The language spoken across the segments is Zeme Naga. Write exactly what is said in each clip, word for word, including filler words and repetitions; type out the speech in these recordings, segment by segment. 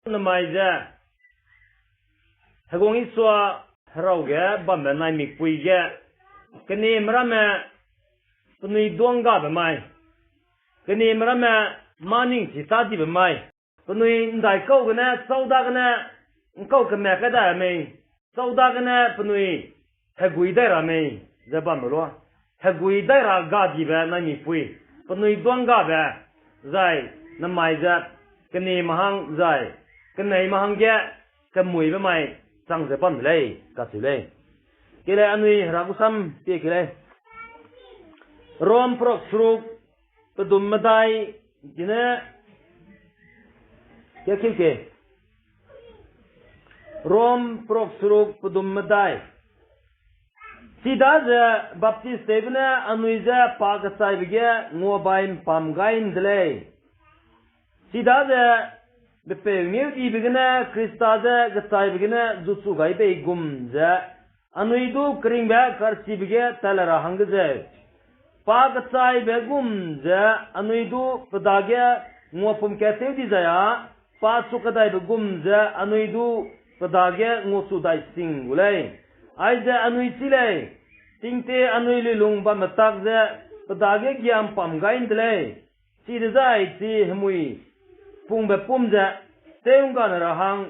Namai ze, Heguang Isua herau ge bambe naimikpui ge, keneme ramme penui duanggabe mai, keneme ramme mâ ning chi tâ dibe mai, penui ’ndaikau gene, châu dagene, ’ngkau keme kai da mei, châu dagene penui hegui dai ra mei, ze bambe lua. Hegui dai ra ga dibe naimikpui, penui duanggabe, zai namai ze keneme hang zai, keneime hangge kemuibe mai chang ze bam de lei, kacheu lei. Kei lei anui Hera gu sam pie kei lei. Rom perok seruk pedum medai gene, ke, ke, ke. Rom perok seruk pedum medai. Chidaze baptistewbe ne anui je pa kechaibe ge nguabai ’mpam gai ’nde lei. Chidaze bepeu ngeudibe gene Khrista je kechaibe gene zuchu gai bei gum ze, anui du keringbe karchibe ge tat le ra hangge zeu. Pa kechaibe gum ze anui du pe dage nguapum kat tew dizai â, pa chu kadaibe gum ze anui du pe dage nguachu dai sing gu lei. Aize anui chî lei, tingtie anui luilung bamme tak ze pe dage giampam gai ’nde lei. Chidezai chi hemui pungbe pum ze tew ’nggane ra hang,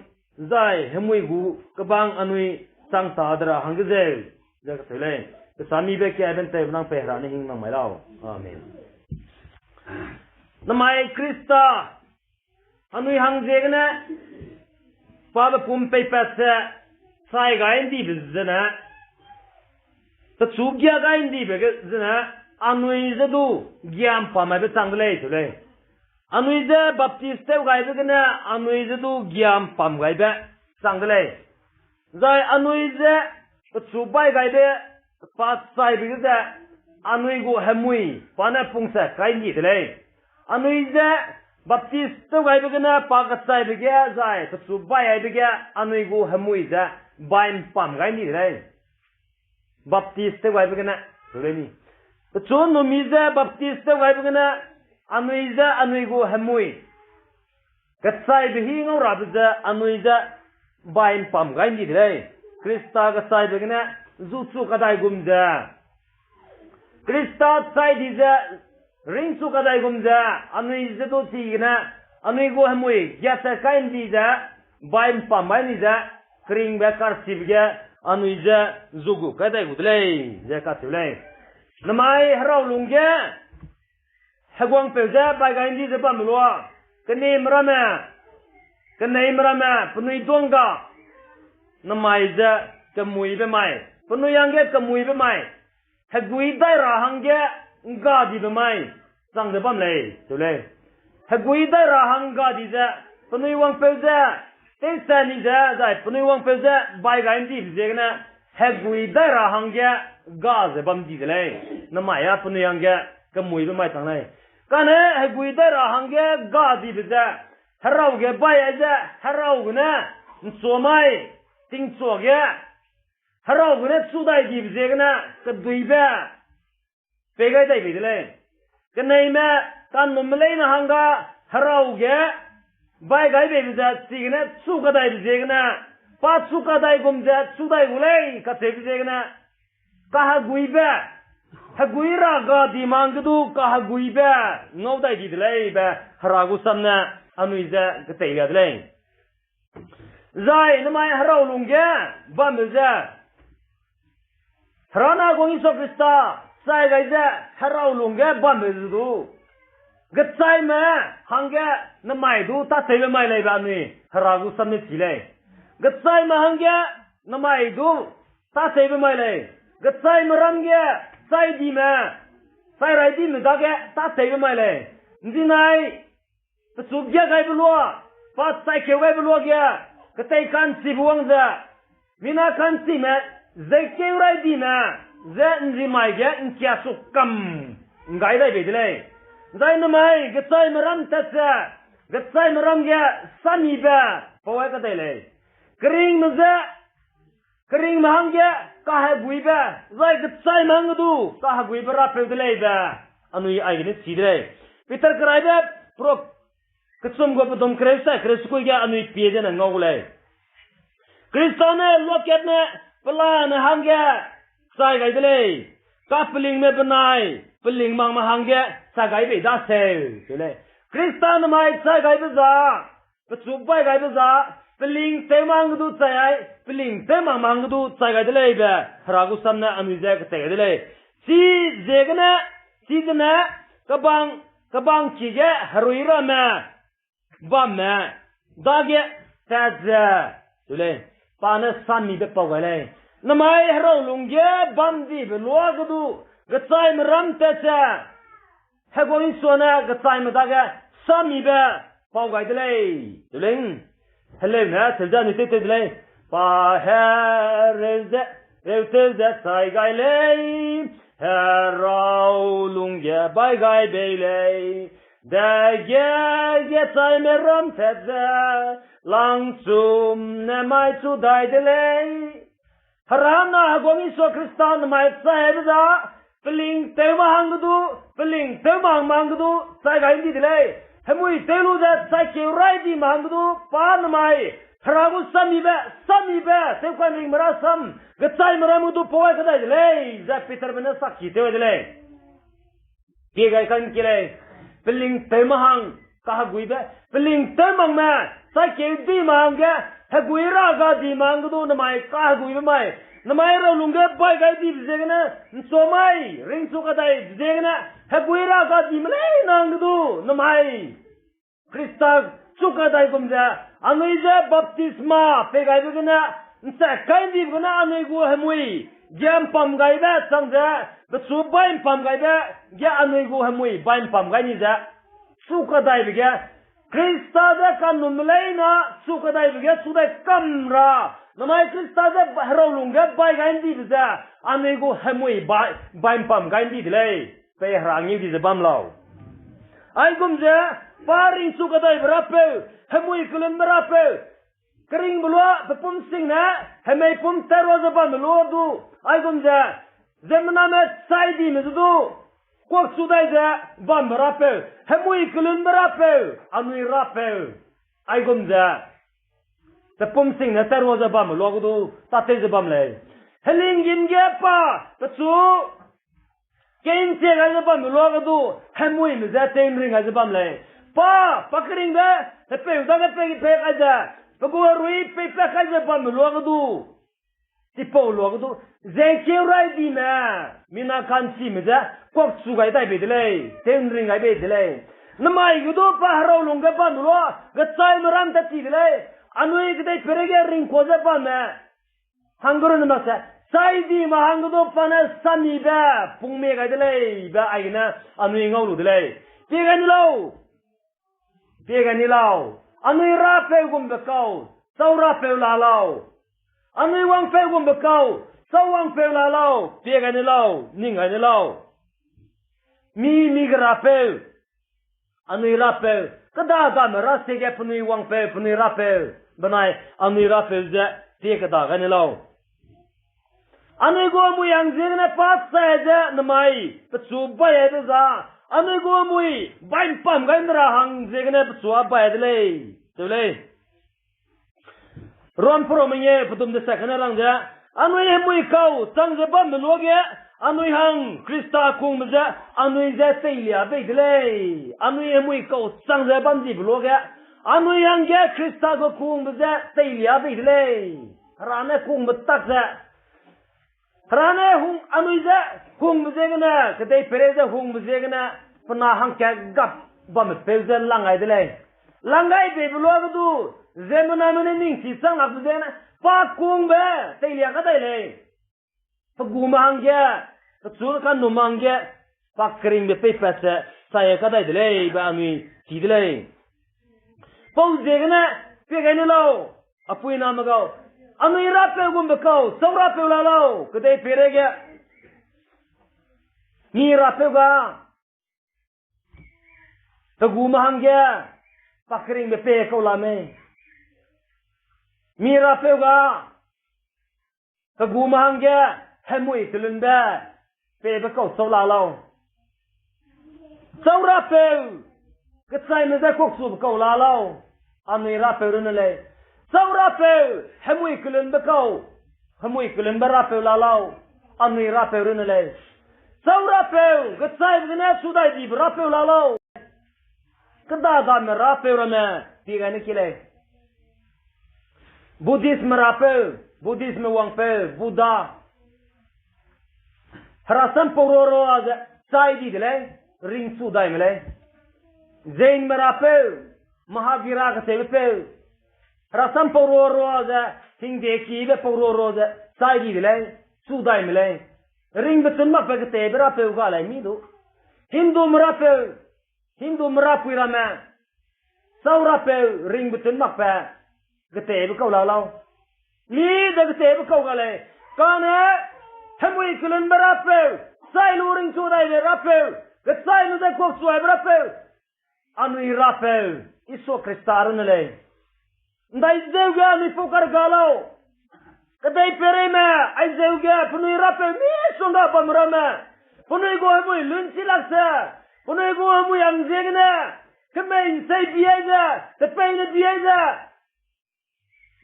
zai hemui gu kebang anui chang ta de ra hangge zeu, ze kacheu lei. Pe samibe kiabe ’nteube nang pei Hera ne hing nang mai lau. Amen. Namai Khrista, anui hangziegene, pabe pum peipat ze, chai gai ’ndibe zene, pechu gia gai ’ndibe ge zene, anui je du giampam gaibe chang de lei, cheu lei. Anui je baptis tew gaibe gene, anui je du giampam gaibe chang de lei. Zai anui je pechu bai gaibe, pa chaibe ge ze, anui gu hemui pa ne pungse kai ’ndi de lei. Anui je baptis tew gaibe gene pa kechaibe ge zai pechu bai gaibe ge anui gu hemui ze bai ’mpam gai ’ndi de lei. Baptis tew gaibe gene, lei ni. Pechu numi je baptis tew gaibe gene, anui je anui gu hemui kechaibe hi ngau rabe ze anui je bai ’mpam gai ’ndi de lei. Khrista kechaibe gene zuchu kadai gum ze, Khrista chai di ze ringchu kadai gum ze, anui je du chigene, anui gu hemui giatat kai ’ndi ze, bai ’mpam gai ’ndi ze, keringbe karchibe ge anui je zugu kai dai gu de lei, ze kacheu lei. Namai herau lungge, heguangpeu je bai gai ’ndi ze bamme lua, keneme ramme, keneime ramme penui duangga, namai ze kemuibe mai, penui hangge kemuibe mai, hegui dai ra hangge ’nggadibe mai chang ze bam lei, cheu lei. Hegui dai ra hang ’nggadi ze, penui wangpeu je tewsa ni ze, zai penui wangpeu je bai gai ’ndibe ziegene, hegui dai ra hangge ga ze bam di de lei. Namai â penui hangge kemuibe mai chang lei. Kane hegui dai ra hangge gadibe ze, herau ge bai ai ze, herau gene ’nchua mai, tingchua ge, herau gene chu dai dibe ziegene, keduibe pei gai dai bei de lei. Keneime, kanumme leine hangge, herau ge bai gai beibe ze chigene chu kadaibe ziegene, pa chu kadai gum ze chu dai gu lei kacheube ziegene, kaheguibe, hegui ra ga di mang ge du kaheguibe ngau dai di de lei be Hera gu sam ne anui je keteilia de lei. Zai namai herau lungge bambe ze, Hera ne Heguang Jisu Khrista chai gai ze herau lungge bambe ze du, gechaime hangge namai du tâtewbe mai lei be anui Hera gu sam ne chi lei. Gechaime hangge namai du tâtewbe mai lei. Gechaime ram ge chai dime, chai rai dime dage tâtewbe mai lei. ’Nzinai pechu gia gaibe lua, pa chaikeu gaibe luage, ketei ka'nchibe wang ze, mina ka'nchime, zeikeu rai dime, ze ’nzimai ge ’ngkia su kam ’nggai dai bei de lei. Zai namai gechaime ram tat ze, gechaime ram ge samibe pau ai kadai lei. Keringme ze, keringme hangge kaheguibe, zai gechaime hangge du kaheguibe rapeu de lei be anui aigene chi de lei. Peter keraibe, pro-, Kechum gu pedum kereu sai kereu sekui ge anui pie zene ngau gu lei. Krista ne luakatne pelane hangge chai gai de lei, kapelingme benai peling makme hangge chai gai bei daseu, te lei. Krista nemai chai gaibe za, pechu bai gaibe za, peling tew mak hangge du chai ai, peling tew makme hangge du chai gai de lei be, Hera gu sam ne anui je ketei gai de lei. Chiziegene, chizene, kebang, kebang ki ge herui ramme, bamme, dage, tat ze, te lei, pa ne samibe pau gai lei. Nemai herawlung ge bamdibe luage du, gechaime ram tat ze, Heguang Isua ne gechaime dage samibe pau gai de lei, te lei. Heleu ne, teu ze anui tew tew de lei. Pa hereu ze, reutew ze chai gai lei, herawlung ge bai gai bei lei, dege gechaime ram tat ze, langchum ne mai chu dai de lei. Hera na Heguang Isua Krista nemai chaibe za, peling tew mak hangge du, peling tew mak mak hangge du chai gai ndi de lei. Hemui tew lu ze chaikeu rai di mak hangge du pa nemai, Hera gu samibe, samibe, tewkanringme rasam, gechaime ram ge du pau gai kadai de lei, ze Peterbe ne sakki tew de lei. Pie gai ka'ngkie lei, peling tew mak hang, kaheguibe, peling tew makme, chaikeu di mak hangge, hegui ra ga di mak hangge du nemai kaheguibe mai, nemai herawlung ge bai gai dibe ziegene, ’nchua mai, ringchu kadaibe ziegene, hegui ra ga dime leine hangge du, nemai Krista chu kadai gum ze, anui je baptisma pei gaibe gene, ’nchâ kai ndibe gene anui gu hemui, ge ’mpam gaibe chang ze, pechu bai ’mpam gaibe, ge anui gu hemui bai ’mpam gai ni ze, chu kadaibe ge, Krista je kanumme leine, chu kadaibe ge chu dai kam ra, namai Krista je herawlung ge bai gai ndibe ze, anui gu hemui bai, bai ’mpam gai ndi de lei. Pei Hera ngeu di ze bam lau. Aigum ze, pa ringchu kadaibe Rapeu, hemui kelunbe Rapeu, keringbe lua pe pum sing ne, hemei pum tat rua ze bambe lua du, aigum ze, ziemmename chai dime ze du, kuakchu dai ze bambe Rapeu, hemui kelunbe Rapeu, anui Rapeu, aigum ze, pe pum sing ne tat rua ze bambe lua ge du, tâtew ze bam lei. Heling gim ge pa, pechu, keintie gai ze bambe lua ge du, hemuime je tew'nring gai ze bam lei. Pa, pa keringbe, hepeu dage pei, pei kai ze, pe gu herui peipat kai ze bambe lua ge du, chipau lua ge du, zengkeu rai dime, mina ka'nchime je, kuakchu gai dai bei de lei, tew'nring gai bei de lei. Namai ge du pa herawlung ge bambe lua, gechaime ram tat ti de lei, anui kedei peireige ringkua ze bamme. Hangge runne mak se, chai dime hangge du pa ne samibe, pungmie gai de lei, be aigene, anui ngau lu de lei. Pie gai ni lau. Pie gai ni lau. Anui Rapeu gumbe kau, chau Rapeu la lau. Anui wangpeu gumbe kau, chau wangpeu la lau. Pie gai ni lau, ning gai ni lau. Mi, mi ge Rapeu. Anui Rapeu, kêda game ra siege penui wangpeu, penui Rapeu, benai anui Rapeu ze, pie kêda gai ni lau. Anui gu hemui hang ziegene pa chai ze namai, pechu bai ai de za, anui gu hemui, bai ’mpam gai ’nra hang ziegene pechu a bai ai de lei, teu lei. Rom perom mengeu pedum deset kene lang ze, anui hemui kau chang ze bambe luage, anui hang Krista kungbe ze, anui je teilia bei de lei. Anui hemui kau chang ze bamdibe luage, anui hangge Krista gu kungbe je teilia bei de lei. Hera ne kungbe tak ze, Hera ne hung, anui je hungbe ziegene, kedei peirei ze hungbe ziegene, pe na hangkat gap bamme peu ze lang gai de lei. Lang gai beibe luage du, ziemmename ne ning chi chang lakbe ziegene, pa kungbe teilia kadai lei. Pe gume hangge, pechu kanumme hangge, pa keringbe peipat ze, chai kadai de lei, be anui chi de lei. Pau ziegene, pie gai ni lau, apuiname gau. Anui Rapeu gumbe kau, chau Rapeu la lau, kedei peireige. Mi Rapeu ga, pe gume hangge, pa keringbe pei kau la mei. Mi Rapeu ga, pe gume hangge, hemui telunbe, peibe kau chau la lau. Chau Rapeu, kechaime je kuakchube kau la lau, anui Rapeu runne lei. Chau Rapeu, hemui kelunbe kau, hemui kelunbe Rapeu la lau, anui Rapeu runne lei. Chau Rapeu, kechaibe gene sudai dibe Rapeu la lau. Keda dame Rapeu ramme, pie gai ne ki lei. Buddhistme Rapeu, Buddhistme wangpeu, Buddha. Herasam pau rua rua ze chai di de lei, ringchu daime lei. Jainme Rapeu, Mahavira katewbe peu. Herasam pau rua rua ze, hingde kibe pau rua rua ze chai di de lei, chu daime lei. Ringbe tun makbe ketebe Rapeu ga lei mi du. Hindume Rapeu, Hindume Rapui ramme, chau Rapeu ringbe tun makbe ketebe kau la lau. Mi de ketebe kau ga lei. Kane, hemui kelunbe Rapeu, chai lu ringchu daibe Rapeu, kechaime je kuakchuaibe Rapeu, anui Rapeu, Isua Khrista runne lei. Ndaizeu ge anui pau karga lau. Kedei peireime, aizeu ge penui Rapeu misongga bam ramme, penui gu hemui lunchi lak ze, penui gu hemui hang ziegene, kemei nsei biai ze, tepeine biai ze,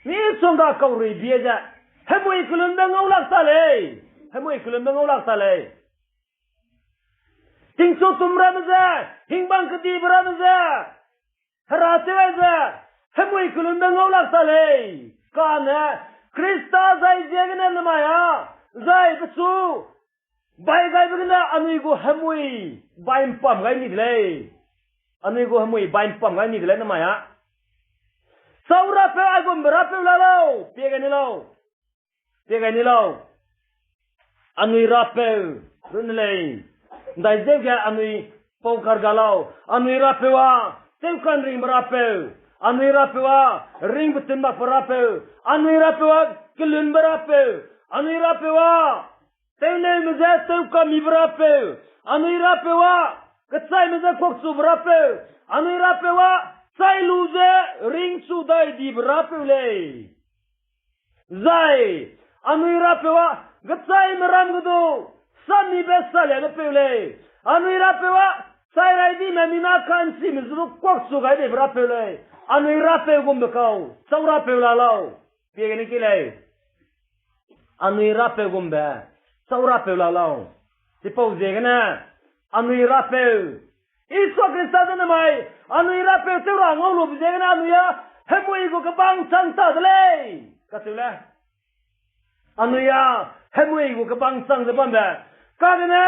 misongga kaurui biai ze, hemui kelunbe ngau lak ta lei. Hemui kelunbe ngau lak ta lei. Tingchu tum ramme ze, hingbang kedibe ramme ze, Hera tew ai ze, hemui kelunbe ngau lak ta lei. Kane, Khrista zai ziegene nemai a, zai pechu bai gaibe gene anui gu hemui bai mpam gai ni de lei. Anui gu hemui bai mpam gai ni de lei nemai a. Chau Rapeu aigumbe Rapeu la lau, pie gai ni lau. Pie gai ni lau. Anui Rapeu runne lei. Ndaizeu ge anui pau karga lau. Anui Rapeu a, tewkanringbe Rapeu. Anui Rapeu a, ringbe tun makbe Rapeu. Anui Rapeu a, kelunbe Rapeu. Anui Rapeu a, tewneume je tewkamibe Rapeu. Anui Rapeu a, kechaime je kuakchube Rapeu. Anui Rapeu a, chai lu ze ringchu dai dibe Rapeu lei. Zai, anui Rapeu a, kechaime ram ge du, samibe saliabe peu lei. Anui Rapeu a, chai rai dime mina ka'nchime zu du kuakchu gai dibe Rapeu lei. Anui Rapeu gumbe kau, chau Rapeu la lau. Pie gene ki lei. Anui Rapeu gumbe, chau Rapeu la lau. Chipau ziegene, anui Rapeu, Isua Khrista ze nemai, anui Rapeu tew ra ngau lube ziegene anui a, hemui gu kebang chang ta de lei. Kacheu le. Anui a, hemui gu kebang chang ze bambe. Kagene,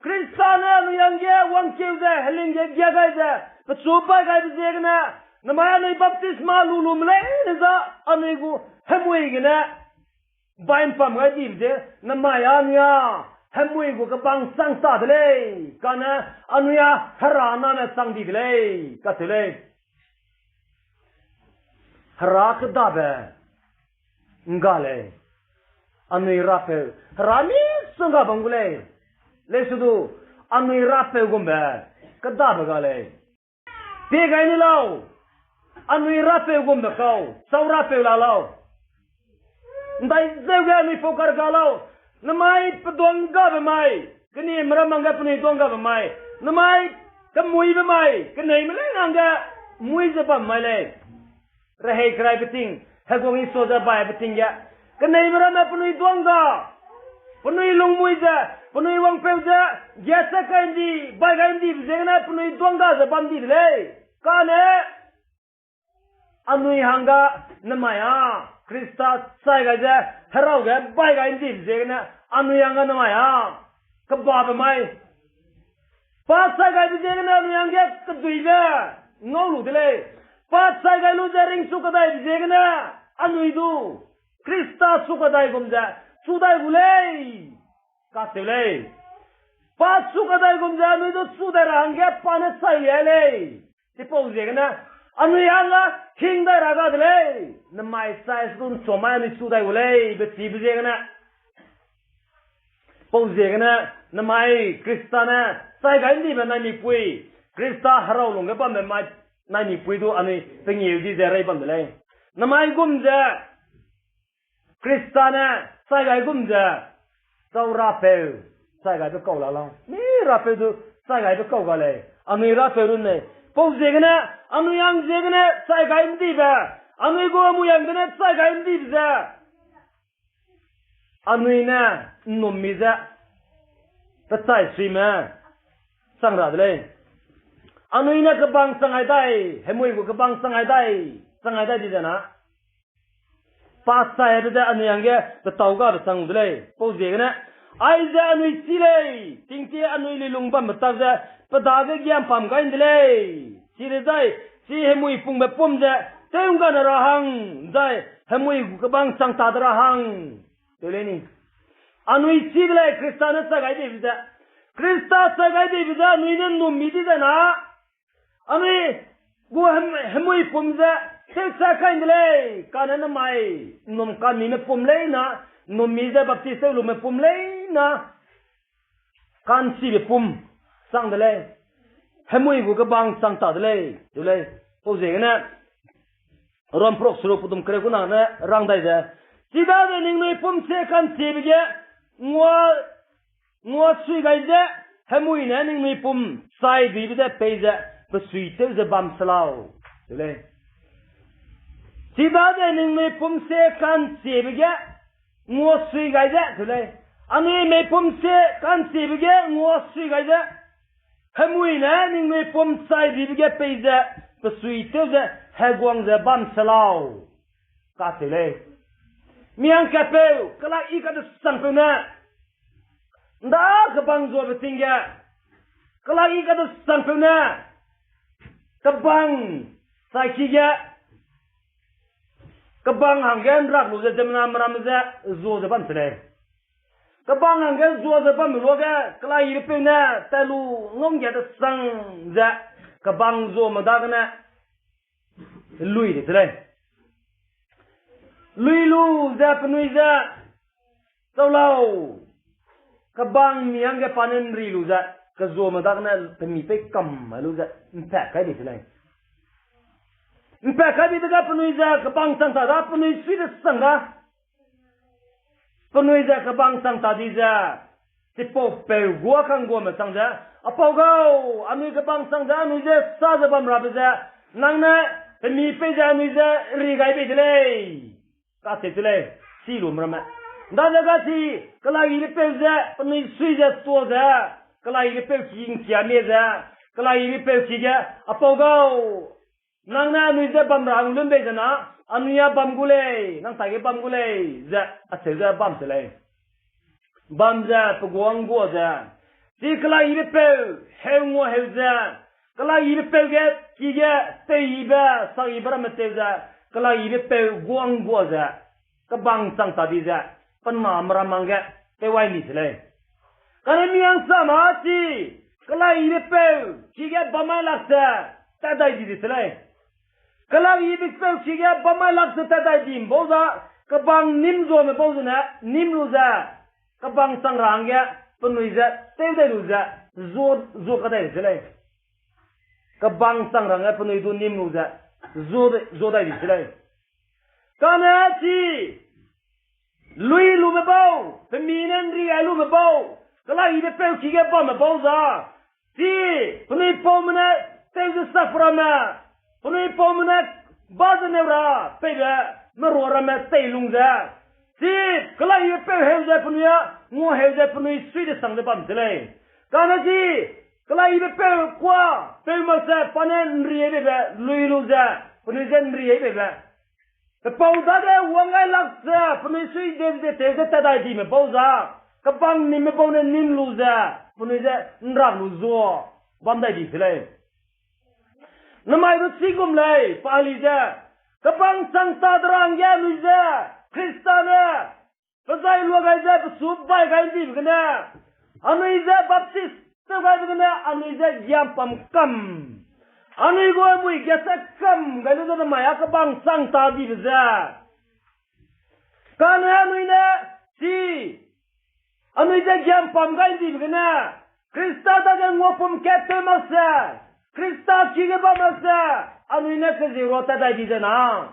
Khrista ne anui hangge wangkeu ze, heling ge gia gai ze, pechu pai gaibe ziegene, nemai anui baptisma lu lume leine za, anui gu hemui gene, bai mpam gai dibe ze, nemai anui a, hemui gu kebang chang ta de lei, kane, anui a, Hera name chang di de lei, kacheu lei. Hera kedabe ngga lei. Anui Rapeu, Hera misongga bam gu lei. Lesu du, anui Rapeu gumbe kedabe ga lei. Pie gai ni lau. Anui Rapeu gumbe kau, chau Rapeu la lau. Ndaizeu ge anui pau karga lau. Nemai peduanggabe mai, kenime ramme hangge penui duanggabe mai. Nemai kemuibe mai, keneime leine hangge mui ze bam mai lei. Rehei keraibe ting, heguang Isua ze baibe ting ge, keneime ramme penui duangga, penui lungmui ze, penui wangpeu ze, giat ze kai ndi, bai gai ndibe ziegene penui duangga ze bam di de lei. Kane, anui hangge nemai a, Khrista chai gai ze, herau ge bai gai ndibe ziegene, anui hangge nemai a, kebabe mai. Pa chai gaibe ziegene anui hangge keduibe ngau lu de lei. Pa chai gai lu ze ringchu kedaibe ziegene, anui du Khrista chu kedai gum ze chu dai gu lei, kacheu lei. Pa chu kedai gum ze anui du chu dai ra hangge pa ne chai lia lei. Chipau ziegene, anui hangge hing dai ra ga de lei. Nemai chai se du nchumai anui chu dai gu lei, bechibe ziegene. Pau ziegene, nemai Khrista ne chai gai ndibe naimikpui, Khrista herau lungge bambe mai naimikpui du anui pengeu di ze rei bam de lei. Nemai gum ze, Khrista ne chai gai gum ze, chau Rapeu chai gaibe kau la lau. Mi Rapeu du chai gaibe kau ga lei. Anui Rapeu run lei. Pau ziegene, anui hang ziegene chai gai ’ndibe, anui gu hemui hang gene chai gai ’ndibe ze, anui ne ’nnummi ze pe chai suime chang ra de lei. Anui ne kebang chang ai dai, hemui gu kebang chang ai dai, chang ai dai di ze na. Pa chaibe ze anui hangge petâu gabe chang de lei. Pau ziegene, aize anui chî lei, tingtie anui luilung bambe tak ze pe dage giampam gai ’nde lei. Chidezai, chi hemui pungbe pum ze tew'nggane ra hang, zai hemui gu kebang chang ta de ra hang, teu lei ni. Anui chî de lei, Khrista ne chai gai dibe ze. Khrista chai gai dibe ze anui ne ’nnummi di ze na. Anui gu hem-, hemui pum ze tewcha kai ’nde lei, kane namai ’nnum kanmime pum leina, ’nnummi ze baptis tew lume pum leina, ka'nchibe pum chang de lei. Hemui gu kebang chang ta de lei, teu lei. Pau ziegene, Rom peruk seruk pedum kereu kena ne rang dai ze, chidade ningnui pum sie ka'nchibe ge ngua, nguasui gai ze, hemui ne ningnui pum chaiduibe ze peize, pe suitew ze bam se lau, teu lei. Chidade ningnui pum sie ka'nchibe ge nguasui gai ze, teu lei. Anui mei pum sie ka'nchibe ge nguasui gai ze, hemui ne ningnui pum chaiduibe ge peize, pe suitew ze heguang ze bam se lau, kacheu lei. Miang kapeu, kelak i kadesangpeu ne, ’nda kebang zuabe ting ge, kelak i kadesangpeu ne, kebang chai ki ge, kebang hangge ’nrak lu ze ziemmena meramme ze zua ze bam se lei. Kebang hangge zua ze bambe luage, kelak yibe peu ne, tat lu ngau ’nggia desang ze, kebang zuame dagene, lui de se lei. Lui lu ze penui ze, chau lau, kebang mi hangge pa ne ’nri lu ze, kezuame dagene pemi pei kam mai lu ze, ’mpat kai di se lei. ’Mpat kai di dege penui ze, kebang chang ta da, penui sui desang da. Penui ze kebang chang ta di ze, chipau peu guâ ka'ngguame chang ze, a pau gau, anui kebang chang ze, anui je sa ze bam rabe ze, nang ne pemi pei ze anui je ’nri gai bei de lei, kacheu de lei, chi lume ramme. ’Ndane ga chi, kelak yibe peu ze penui sui ze tua ze, kelak yibe peu ki ’ngkia mie ze, kelak yibe peu ki ge, a pau gau, nang ne anui je bam ra hang lun bei ze na, anui a bam gu lei, nang taige bam gu lei, ze acheu ze bam se lei. Bam ze pe guâ ’nggua ze, chi kelak yibe peu heu nguaheu ze, kelak yibe peu ge ki ge teiyibe, sakyibe ramme tew ze, kelak yibe peu guâ ’nggua ze, kebang chang ta di ze, pe name ram hangge tewwai ni se lei. Kane mihangsame chi, kelak yibe peu ki ge bam mai lak ze, tat dai di de se lei. Kelak yibe peu ki ge bam mai lak ze tat dai di ’mbau za, kebang nîm zuame bau zene, nîm lu ze, kebang chang ra hangge, penui ze, tew dai lu ze, zua, zua kadai de se lei. Kebang chang ra hangge penui du nîm lu ze, zua de, zua dai di se lei. Kane chi, lui lume bau, pemi ne ’nri gai lume bau, kelak yibe peu ki ge bamme bau za, chi, penui paume ne tew ze sak ramme, penui paume ne ba ze neu ra peibe, merua ramme teilung ze, chi, kelak yibe peu heu ze penui a, nguaheu ze penui sui desang ze bam se lei. Kane chi, kelak yibe peu kuâ, peu mak ze pa ne ’nri beibe, lui lu ze, penui je ’nri beibe, pepau dage wang gai lak ze, penui sui de de tew ze tat dai dime bau za, kebang nîmme bau ne nîm lu ze, penui je ’nrak lu zua, bam dai di se lei. Namai du chigum lei, pa li ze, kebang chang ta de ra hangge anui ze, Khrista ne, pe zai lua gai ze, pe su bai gai ’ndibe gene, anui je baptis tew gaibe gene, anui je giampam kam, anui gu hemui ge se kam gai lu ze namai a kebang chang ta dibe ze. Kane anui ne, chi, anui je giampam gai ’ndibe gene, Khrista dage nguapum kat tew mak ze, Khrista ki ge bam mak ze, anui ne kezirua tat dai di ze na,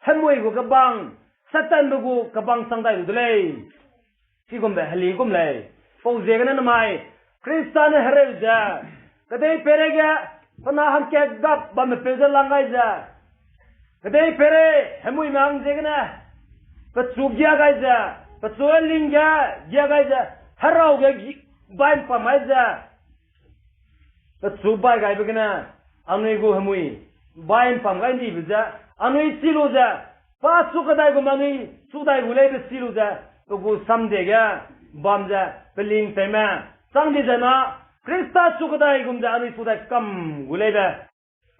hemui gu kebang, Satanbe gu kebang chang dai lu de lei. Chigumbe heli gum lei. Pau ziegene namai, Khrista ne hereu ze, kedei peireige, pe na hangkat gap bamme peu ze lang gai ze, kedei peirei hemuime hang ziegene, pechu gia gai ze, pechu ling ge gia gai ze, herau ge gi-, bai ’mpam gai ze, pechu bai gaibe gene, anui gu hemui bai ’mpam gai ’ndibe ze, anui chi lu ze, pa chu kedai gum anui chu dai gu leibe chi lu ze, pe gu samdie ge bam ze, pe ling tewme chang di ze na, Khrista chu kedai gum ze anui chu dai kam gu leibe,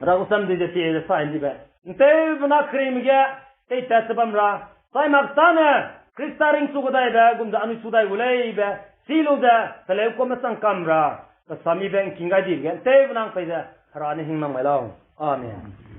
Hera gu samdie ze pie ze sai ’ndibe, ’nteube na keringme ge teitat ze bam ra, chai mak tâne, Khrista ring chu kedaibe gum ze anui chu dai gu leibe chi lu ze, teleu kuame chang kam ra, pe samibe ’ngking gai dibe ge ’nteube nang pei ze, Hera ne hingnam mai lau. Amen.